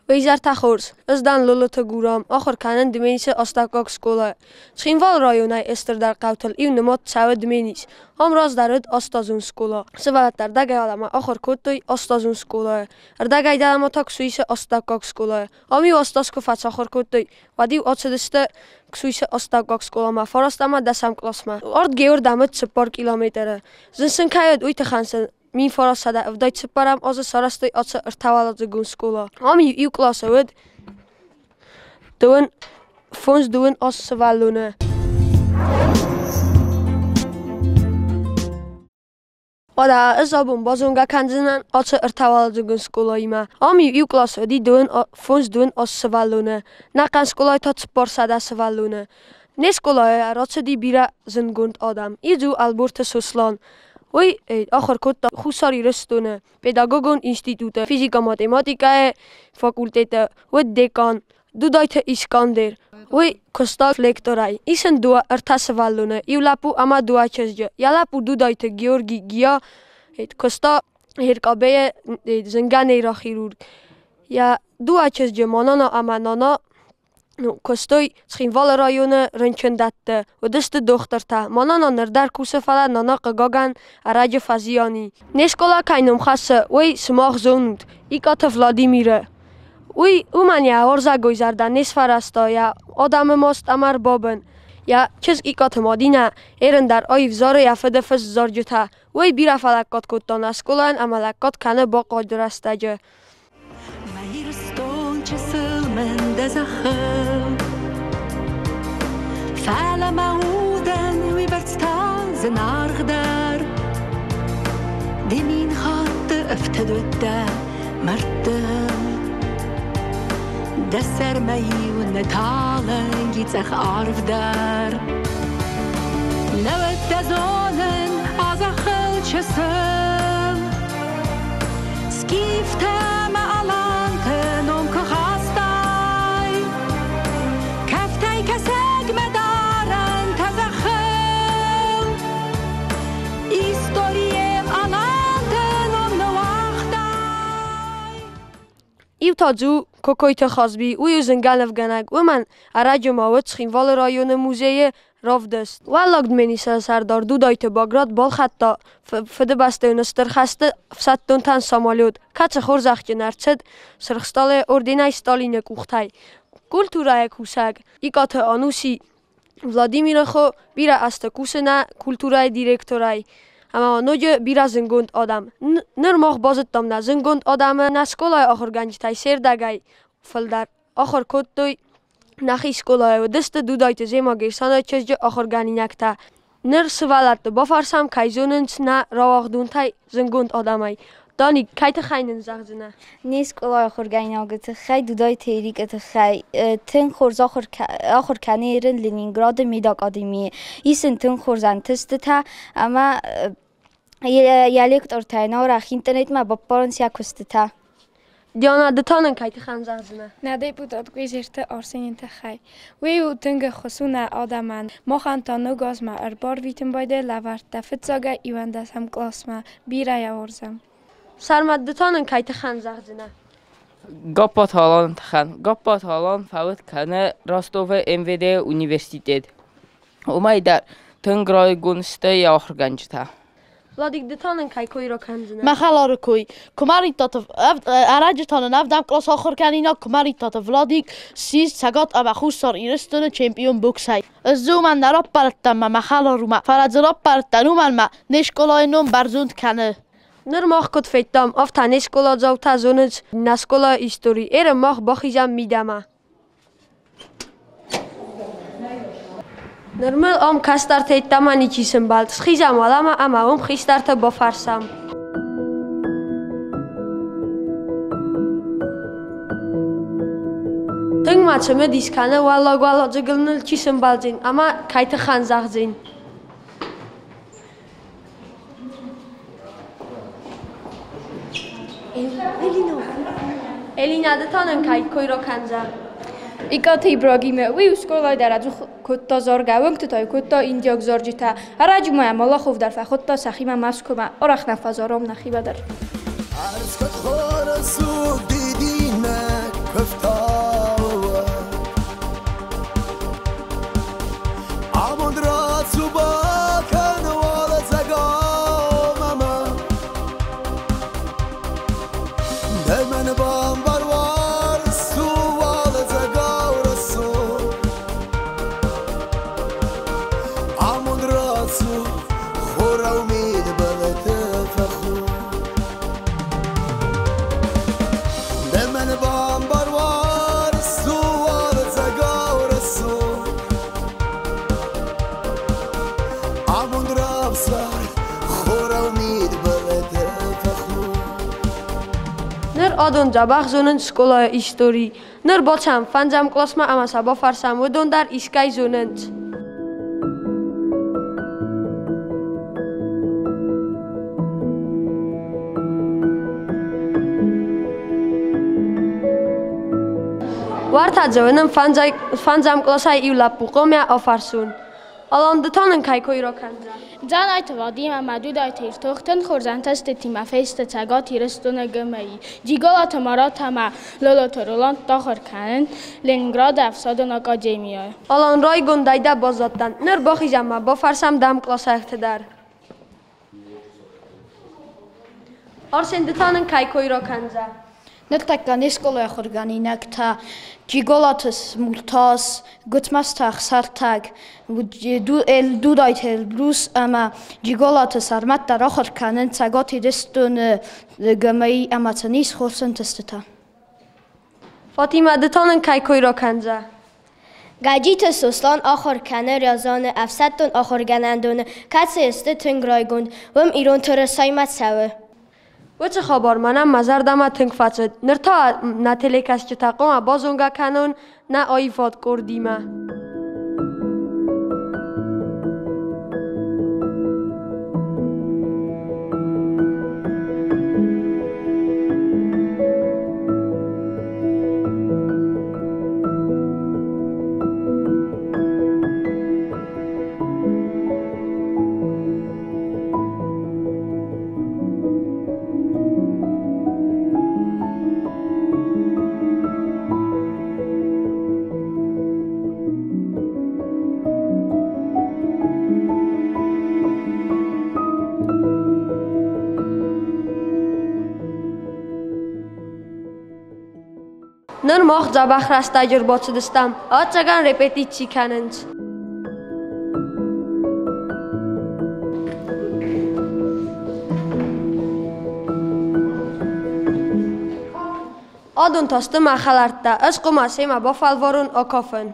Уе изӕртӕ хорз! Ӕз дӕн Лолоты Гурам, ахуыр кӕнын Дменисы астӕуккаг скъолайы. Цхинвалы районӕй стырдӕр хъӕутыл иу нымад цӕуы Дменис. Ам раздӕр уыд астазон скъола. Сывӕллӕттӕ ӕрдӕгӕй уӕлӕмӕ ахуыр кодтой астазон скъолайы, ӕрдӕгӕй дӕлӕмӕ та Ксуисы астӕуккаг скъолайы. Ам-иу 8 аз куы фӕцахуыр кодтой, уӕд-иу ацыдысты Ксуисы астӕуккаг скъоламӕ фараст ӕмӕ дӕсӕм къласмӕ. Ардгей уырдӕм уыд 4 километры. Зын сын кӕй уыд, уый тыххӕн сын 1974 азы сарӕзтой ацы ӕртӕуӕладзыгон скъола. Ам иу къласы уыд 35, 28 сывӕллоны. Уӕдӕ ӕз абон базонгӕ кӕндзынӕн ацы ӕртӕуӕладзыгон скъолаимӕ. Ам иу къласы уыди 35, 28 сывӕллоны. Нӕхъӕн скъолайы та 400 сывӕллоны. Не скъолайы рацыди бирӕ зындгонд адӕм. Иу дзы у Ӕлборты Сослан. Уый ахуыр кодта Хуссар Ирыстоны педагогон институты физикӕ-математикӕйы факультеты, уыд декан. Дудайты Искандер. Уый куыста лекторӕй. Ис ын дыууӕ ӕртӕ сывӕллоны, иу лӕппу ӕмӕ дыууӕ чызджы. Йӕ лӕппу Дудайты Георги Гиа куыста Еркъабейы зынгӕ нейрохирург. Йӕ дыууӕ чызджы Манана ӕмӕ Нана куыстой Цхинвалы районы рынчындӕтты, уыдысты дохтыртӕ. Манана ныр дӕр кусы, фӕлӕ Нана, хъыгагӕн, ӕрӕджы фӕзиан и. Не скъола кӕй ном хӕссы, уый сымах зонут, Икъаты Владимиры. Уый уымӕн йӕ уарзӕгой зӕрдӕ не сфӕрӕзта йӕ адӕмы маст ӕмӕ ӕрбабын. Йӕ чызг Икъаты Мадинӕ ерын дӕр аив зары йӕ фыды фыст зарджытӕ. Уый бирӕ фӕлӕггад кодта нӕ скъолайӕн ӕмӕ лӕггад кӕны бахъуаджы рӕстӕджы. Мӕ Ирыстон, чысыл мын дӕ зӕххыл, Фӕлӕ мӕ удӕн уыйбӕрц та зынаргъдӕр. Ды мин хатты ӕфтыд уыдтӕ мӕрдтыл. Дӕ сӕрмӕ-иу нӕ талынг и цъӕх арв дӕр. Науӕд дӕ зонын а зӕххыл чысыл. Скифтӕ мӕ аланты ном куы хастай, Кӕфтӕй кӕсӕгмӕ дарӕнтӕ зӕххыл. Историем аланты ном ныуагътай. Иу та дзы у Кокойты Хазби, уый у зынгӕ нывгӕнӕг, уымӕн ӕрӕджы ма уыд Цхинвалы районы музейы равдыст. Уӕллаг Дменисы сӕрдар Дудайты Баграт балхӕдта Фыдыбӕстӕйон Стыр хӕсты ӕфсӕддонтӕн самолет, кӕцы хорзӕхджын ӕрцыд Сырх Стъалыйы орденӕй Сталины къухтӕй. Культурӕйы кусӕг Икъаты Ануси Владимиры хо бирӕ азты кусы нӕ культурӕйы директорӕй ӕмӕ ма ноджы бирӕ зындгонд адӕм. Ныр мах базыдтам нӕ зындгонд адӕмы нӕ скъолайы ахуыргӕнджытӕй се рдӕгӕй фылдӕр ахуыр кодтой нӕхи скъолайы, уыдысты Дудайты Зема Герсаны чызджы ахуыргӕнинӕгтӕ. Ныр сывӕллӕтты бафӕрсӕм, кӕй зонынц нӕ рауагъдонтӕй зындгонд адӕмӕй. Дани, кӕй тыххӕй нын зӕгъдзынӕ? Не скъолайы ахуыргӕнинӕгты тыххӕй, Дудайты Эрикы тыххӕй тынг хорз ахуыр кӕны ерын Ленинграды медакадемийы. Ис ын тынг хорз ӕнтыстытӕ ӕмӕ йӕ лектортӕ йын арӕх интернетмӕ баппарынц йӕ куыстытӕ. Диана, ды та нын кӕй тыххӕн зӕгъдзынӕ? Нӕ депутат Къуезерты Арсены тыххӕй. Уый у тынг ӕххуыс у нӕ адӕмӕн. Махӕн та ног азмӕ ӕрбарвитын байдайы лӕвӕрттӕ фыццагӕй 11-ӕм къласмӕ. Бирӕ йӕ уарзӕм. Сӕрмӕт, ды та нын кӕй тыххӕн зӕгъдзынӕ? Гаппаты Аланы тыххӕн. Гаппаты Алан фӕуд кӕны Ростовы МВД-йы университет. Уымӕй дӕр тынг райгонд сты йӕ ахуыргӕнджытӕ. Владик, ды та нын кӕй кой ракӕндзынӕ? Мӕ хӕлары кой. Куымӕридтаты ӕрӕджы та нын ӕвдӕм къласы ахуыргӕнинаг Куымӕридтаты Владик ссис Цӕгат ӕмӕ Хуссар Ирыстоны чемпион боксӕй. Ӕз дзы уымӕн нӕ раппӕлыдтӕн мӕ хӕлар уымӕ, фӕлӕ дзы раппӕлыдтӕн уымӕн мӕ не скъолайы ном бӕрзонд кӕны. Ныр мах куыд федтам, афтӕ не скъоладзаутӕ зонынц нӕ скъолайы истори. Ерын мах бахизӕм мидӕмӕ. Ныр мыл ам кӕстӕртӕ йеддӕмӕ ничи сымбӕлд. Схизӕм уӕлӕмӕ ӕмӕ уым хистӕрты бафӕрсӕм. Тынг ма цымыдис кӕны, уӕллаг уӕладзыгыл ныл чи сымбӕлдзӕн ӕмӕ кӕй тыххӕн зӕгъдзӕн. Элина, ды та нын кӕй кой ракӕндзӕ? Икъаты Ибрагимы. Уый у скъолайы дӕр ӕдзух кодта заргӕ, уынгты та кодта индиаг зарджытӕ. Ӕрӕджы ма йӕ Малахов дӕр фӕхуыдта сӕхимӕ Мӕскуымӕ. Арӕх нӕ фӕзарӕм нӕхимӕ дӕр. Адон дзӕбӕх зонынц скъолайы истори. Ныр бацӕуӕм фӕндзӕм къласмӕ ӕмӕ сӕ бафӕрсӕм, уыдон дӕр искӕй зонынц. Уӕртӕ дзы уынӕм фӕндзӕм къласӕй иу лӕппу, хъомӕ афӕрсон. Алан, ды та нын кӕй кой ракӕндзӕ? Дзанайты Вадим ӕмӕ Дудайты Иртох тынг хорз ӕнтыстытимӕ фесты Цӕгат Ирыстоны ГМИ. Джиголаты Марат ӕмӕ Лолоты Роланд ахуыр кӕнынц Ленинграды ӕфсадон академийы. Алан, райгондӕй дӕ баззадтӕн. Ныр бахизӕм ӕмӕ бафӕрсӕм дӕм къласӕгты дӕр. Арсен, ды та нын кӕй кой ракӕндзӕ? Ныртӕккӕ не скъолайы ахуыргӕнинӕгтӕ Джиголаты Муртаз, Гуыцмӕзты Ӕхсӕртӕг, Дудайты Эльбрус ӕмӕ Джиголаты Сӕрмӕт дӕр ахуыр кӕнынц Цӕгат Ирыстоны ГМИ ӕмӕ сын ис хорз ӕнтыстытӕ. Фатимӕ, ды та нын кӕй кой ракӕндзӕ? Гӕджиты Сослан ахуыр кӕны Рязаны ӕфсӕддон ахуыргӕнӕндоны, кӕцыйы сты тынг райгонд, уым ирон тырысаймӕ цӕуы. Уыцы хабар мӕнӕн мӕ зӕрдӕмӕ тынг фӕцыд. Ныр та нӕ телекӕсджытӕ хъуамӕ базонгӕ кӕнон нӕ аивад къордимӕ. Ныр мах дзӕбӕх рӕстӕджы ӕрбацыдыстӕм, ӕвӕццӕгӕн репетици кӕнынц. Адон та сты мӕ хӕлӕрттӕ, ӕз хъуамӕ семӕ бафӕлварон акафын.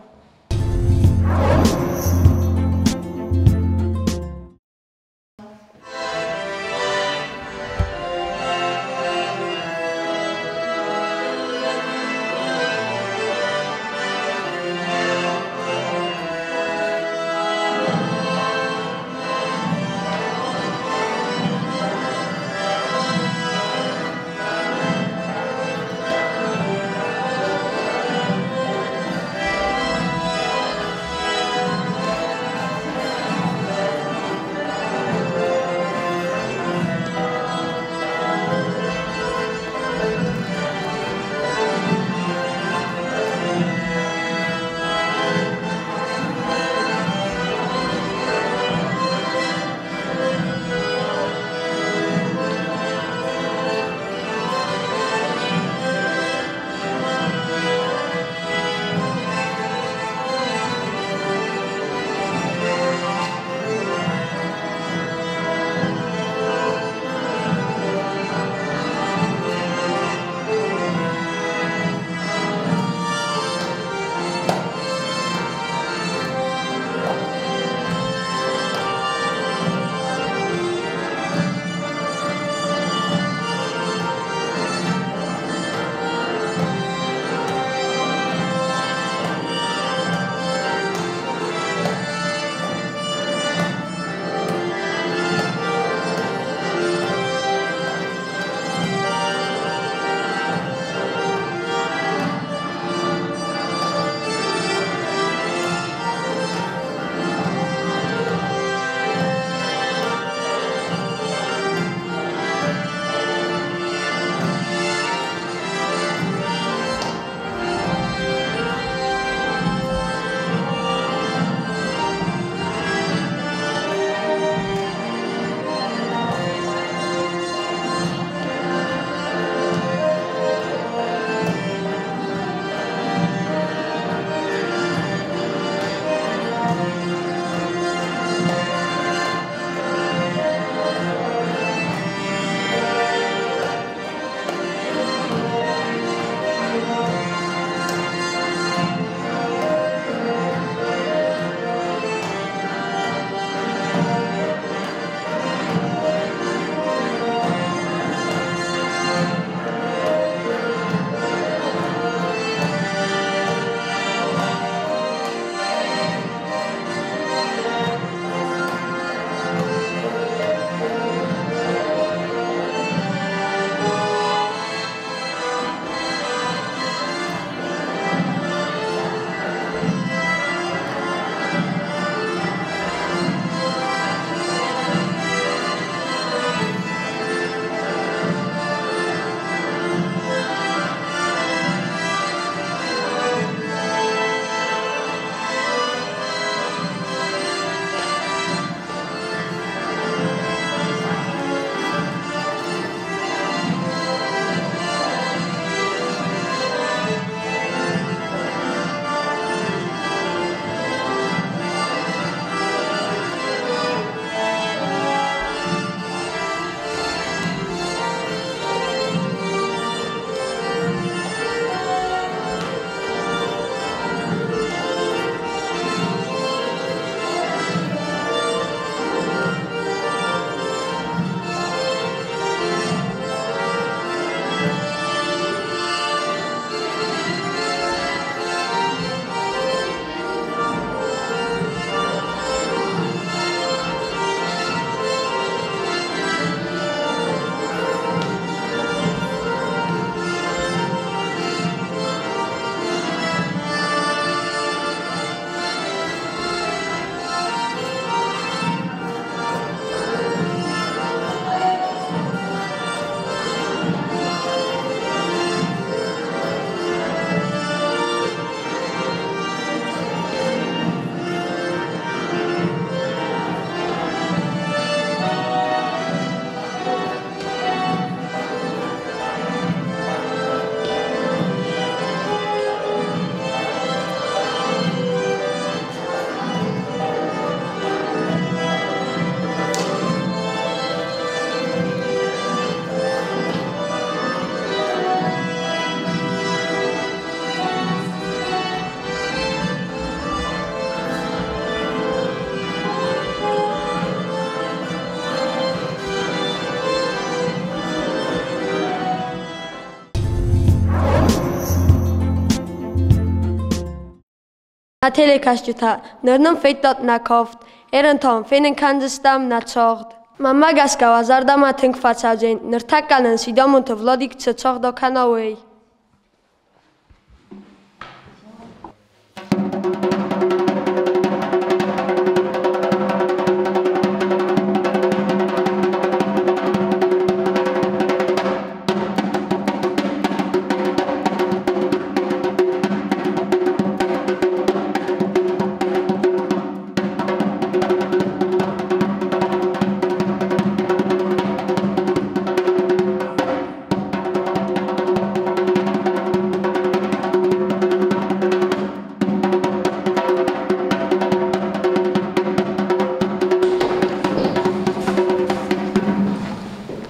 Нӕ телекӕсджытӕ, ныр нын федтат нӕ кафт, Ерын та уын фенын кӕндзыстӕм нӕ цагъд. Мӕнмӕ гӕсгӕ уӕ зӕрдӕмӕ тынг фӕцӕудзӕн, ныртӕккӕ нын Сидамонты Владик цы цагъд акӕна, уый.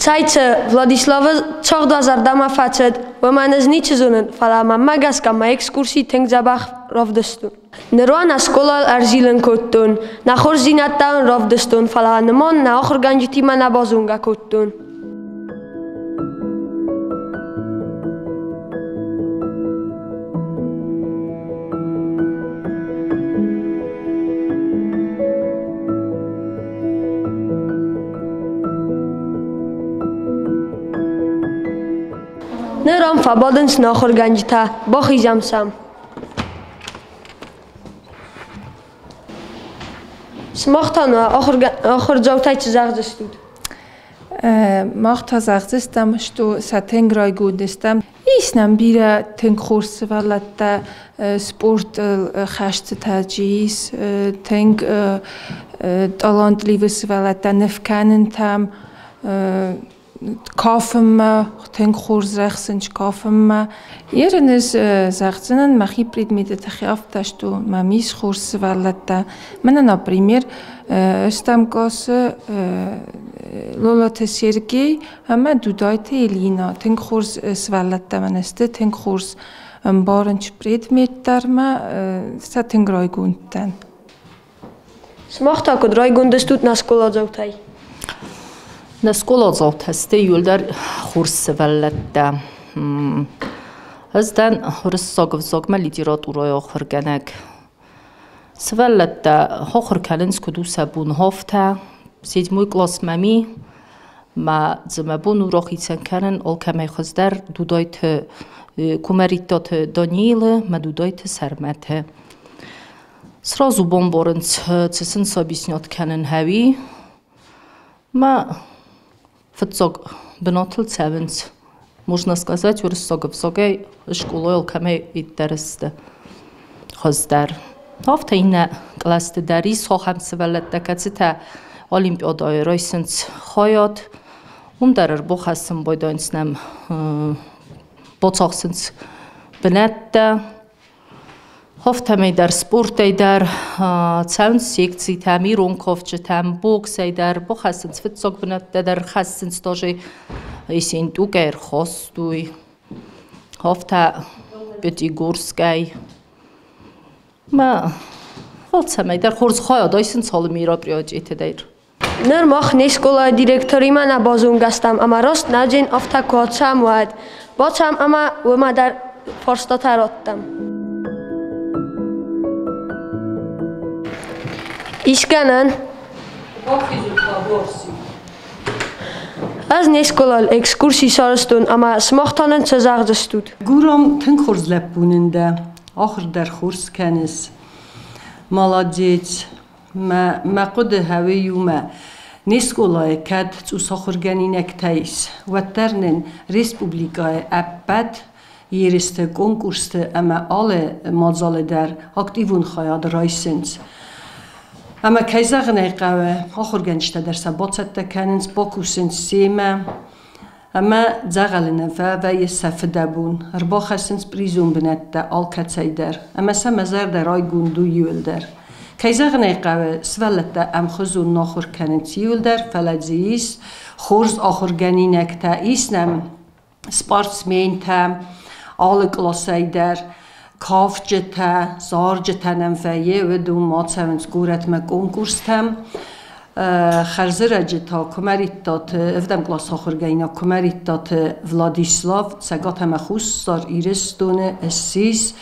Цӕй цы, Владиславы цагъд зӕрдӕмӕ фӕцыд, уымӕн ӕз ницы зонын, фӕлӕ мӕнмӕ гӕсгӕ мӕ экскурси тынг дзӕбӕх равдыстон. Ныр уӕ нӕ скъолайыл ӕрзилын кодтон, нӕ хорздзинӕдтӕ уын равдыстон, фӕлӕ нымон нӕ ахуыргӕнджытимӕ нӕ базонгӕ кодтон. Ныр ам фӕбадынц нӕ ахуыргӕнджытӕ, бахизӕм сӕм. Сымах та нӕ ахуырдзаутӕй цы зӕгъдзыстут? Мах та зӕгъдзыстӕм, что сӕ тынг райгонд стӕм. Ис нӕм бирӕ тынг хорз сывӕллӕттӕ, спортыл хӕстытӕ чи ис, тынг талантливы сывӕллӕттӕ ныв кӕнынтӕм, кафынмӕ, тынг хорз рӕхсынц кафынмӕ. Ерын ӕз зӕгъдзынӕн, мӕхи предметы тыххӕй афтӕ что мӕм ис хорз сывӕллӕттӕ. Мӕнӕ, например, ӕстӕм классы Лолаты Сергей ӕмӕ Дудайты Элина тынг хорз сывӕллӕттӕ мӕнӕ сты, тынг хорз ӕмбарынц предмет дӕр мӕ сӕ тынг райгонд дӕн. Сымах та куыд райгонд стут нӕ скъоладзаутӕй? Нӕ скъоладзаутӕ сты иуылдӕр хорз сывӕллӕттӕ. Ӕз дӕн уырыссаг ӕвзагмӕ литературӕйы ахуыргӕнӕг. Сывӕллӕттӕ ахуыр кӕнынц, куыд у сӕ бон, афтӕ. Седьмой классмӕ ми мӕ дзы мӕ бон у рахицӕн кӕнын алкӕмӕй хуыздӕр Дудайты Куымӕридтаты Даниилы мӕ Дудайты Сӕрмӕты. Сразу бамбарынц, цы сын сабиснят кӕнын хӕуи. Мӕ фыццаг бынатыл цӕуынц, можно сказать, уырыссаг ӕвзагӕй скъолайыл кӕмӕй иддӕр сты хуыздӕр. Афтӕ иннӕ кълӕсты дӕр ис ахӕм сывӕллӕттӕ, кӕцытӕ олимпиадӕйы райсынц хайад. Уым дӕр ӕрбахӕссын байдайынц нӕм бацахсынц бынӕттӕ. Афтӕмӕй дӕр спортӕй дӕр цӕуынц секцитӕм, ирон кафджытӕм, боксӕй дӕр, бахӕссынц фыццаг бынӕттӕ дӕр, хӕссынц даже Ессентукӕй ӕрхастой, афтӕ Пятигорскӕй. Мӕ алцӕмӕй дӕр хорз хайад айсынц алы мероприятиты дӕр. Ныр мах не скъолайы директоримӕ нӕ базонгӕ стӕм ӕмӕ раст нӕджын афтӕ куы ацӕуӕм, уӕд. Бацӕуӕм ӕмӕ уымӕ дӕр фарстатӕ раттӕм. Искӕнӕн? Ӕз не скъолайыл экскурси сарӕзтон ӕмӕ сымах та нын цы зӕгъдзыстут? Гурам тынг хорз лӕппу нын дӕ, ахуыр дӕр хорз кӕныс. Молодец. Мӕ хъуыды хауы иумӕ. Не скъолайы кӕд цъус ахуыргӕнинӕгтӕ ис, уӕддӕр нын республикӕйы ӕппӕт ерысты, конкурсты ӕмӕ алы мадзалы дӕр активон хайад райсынц. Ӕмӕ кӕй зӕгъын ӕй хъӕуы, ахуыргӕнджытӕ дӕр сӕ бацӕттӕ кӕнынц, бакусынц семӕ. Ӕмӕ дзӕгъӕлы нӕ фӕвӕййы сӕ фыдӕбон, ӕрбахӕссынц призон бынӕттӕ алкӕцӕй дӕр, ӕмӕ сӕ мӕ зӕрдӕ райгонд у иуылдӕр. Кӕй зӕгъын ӕй хъӕуы, сывӕллӕттӕ ӕмхуызон ахуыр кӕнынц иуылдӕр, фӕлӕ дзы ис хорз ахуыргӕнинӕгтӕ, ис нӕм спортсментӕ алы къласӕй дӕр, кафджытӕ, зарджытӕ нӕм вӕййы, уыдон ма цӕуынц горӕтмӕ конкурстӕм. Хӕрзӕрӕджы та Куымӕридтаты, ӕвдӕм къласы ахуыргӕнинаг Куымӕридтаты Владислав Цӕгат ӕмӕ Хуссар Ирыстоны ссис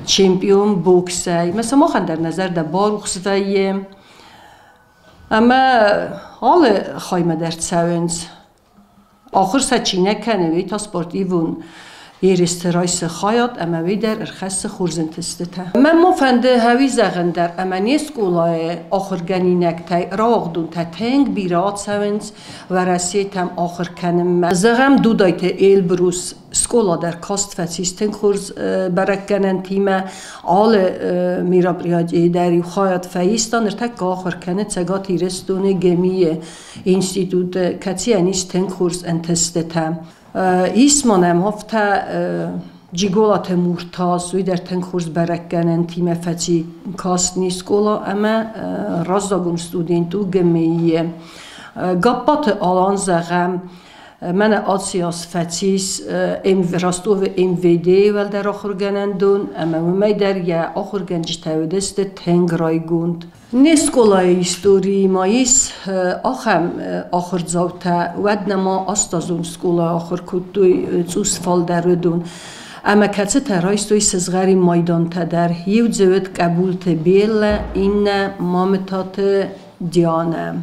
Чемпион боксӕй. Мӕ сымахӕн дӕр нӕ зӕрдӕ барухс вӕййы. Ӕмӕ алы хаймӕ дӕр цӕуынц. Ахуыр сӕ чи нӕ кӕны, уый та спортивон ерысты райсы хайад ӕмӕ уый дӕр ӕрхӕссы хорз ӕнтыстытӕ. Мӕн ма фӕнды хӕуи зӕгъын дӕр, ӕмӕ не скъолайы ахуыргӕнинӕгтӕй рауагъдонтӕ тынг бирӕ ацӕуынц Уӕрӕсетӕм ахуыр кӕнынмӕ. Зӕгъӕм, Дудайты Эльбрус скъола дӕр каст фӕцис тынг хорз бӕрӕггӕнӕнтимӕ. Алы мероприятийы дӕр-иу хайад фӕиста, ныртӕккӕ ахуыр кӕны Цӕгат Ирыстоны ГМИ-йы институты, кӕцыйӕн ис тынг хорз ӕнтыстытӕ. Ис ма нӕм афтӕ Джиголаты Муртаз, уый дӕр тынг хорз бӕрӕггӕнӕнтимӕ фӕци каст не скъола ӕмӕ раззагон студент у ГМИ-йы. Гаппаты Алан, зӕгъӕм, мӕнӕ аци аз фӕцис Ростовы МВД-йы уӕлдӕр ахуыргӕнӕндон ӕмӕ уымӕй дӕр йӕ ахуыргӕнджытӕ уыдысты тынг райгонд. Не скъолайы историйы ма ис ахӕм ахуырдзаутӕ, уӕд нӕма астазон скъолайы ахуыр кодтой цъус фалдӕр уыдон, ӕмӕ кӕцытӕ райстой сызгъӕрин майдантӕ дӕр. Иу дзы уыд Къӕбулты Беллӕ, иннӕ Мамытаты Дианӕ.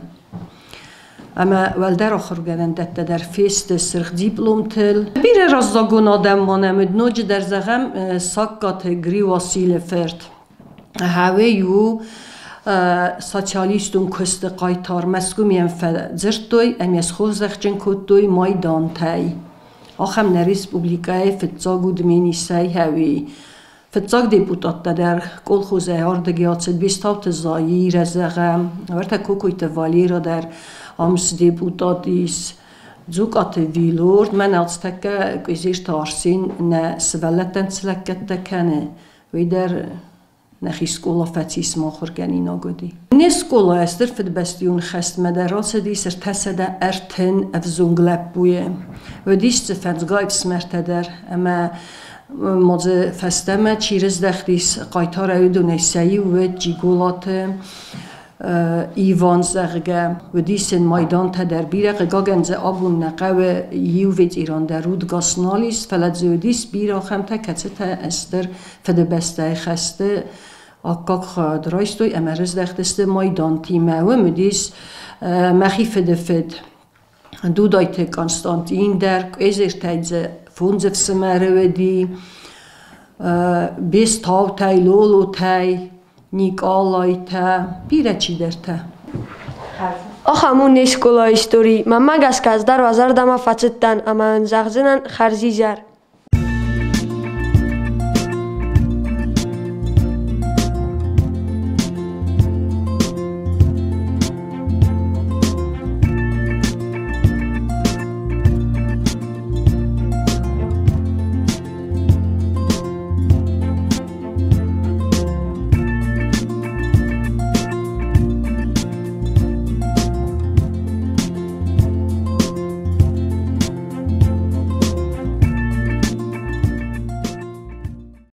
Ӕмӕ уӕлдӕр ахуыргӕнӕндӕттӕ дӕр фесты сырх дипломтыл. Бирӕ раззагон адӕм ма нӕм уыд, ноджыдӕр зӕгъӕм, Сагкаты Гри Василы фырт. Хӕуей у социалистон куысты хъайтар. Мӕскуымӕ фӕдзырдтой ӕмӕ схорзӕхджын кодтой майдантӕй. Ахӕм нӕ республикӕйы фыццаг уыд Менисӕй хӕуей. Фыццаг депутаттӕ дӕр колхозӕй ардыги ацыд Бестауты Заирӕ, зӕгъӕм, уӕртӕ Кокойты Валера дӕр ам сдепутат ис. Дзукъаты Вилорд, мӕн ацтӕккӕ Къуезерты Арсен нӕ сывӕллӕттӕн цы лӕггӕдтӕ кӕны, уый дӕр нӕхи скъола фӕцис махуыргӕнинаг уыди. Не скъолайы Стыр Фыдыбӕстӕйон хӕстмӕ дӕр рацыдис 330 ӕвзонг лӕппуйы. Уыдис дзы фӕндзгай ӕфсымӕртӕ дӕр ӕмӕ ма дзы фӕстӕмӕ чи рыздӕхтис хъайтарӕй, уыдонӕй сӕ иу уыд Джиголаты Иван, зӕгъгӕ, уыдис ын майдантӕ дӕр бирӕ. Хъыгагӕн дзы абон нӕ хъӕуы иу ветеран дӕр удгас нал ис, фӕлӕ дзы уыдис бирӕ ахӕмтӕ, кӕцытӕ Стыр Фыдыбӕстӕйы хӕсты аккаг хайад райстой ӕмӕ рыздӕхтысты майдантимӕ. Уым уыдис мӕхи фыдыфыд Дудайты Константин дӕр, Къезертӕй дзы фондз ӕфсымӕры уыди, Бестаутӕй, Лолотӕй, Никъалайтӕ, бирӕ чидӕртӕ. Ахӕм у не скъолайы истори. Мӕнмӕ гӕсгӕ ӕз дӕр уӕ зӕрдӕмӕ фӕцыдтӕн ӕмӕ уын зӕгъдзынӕн хӕрзизӕр.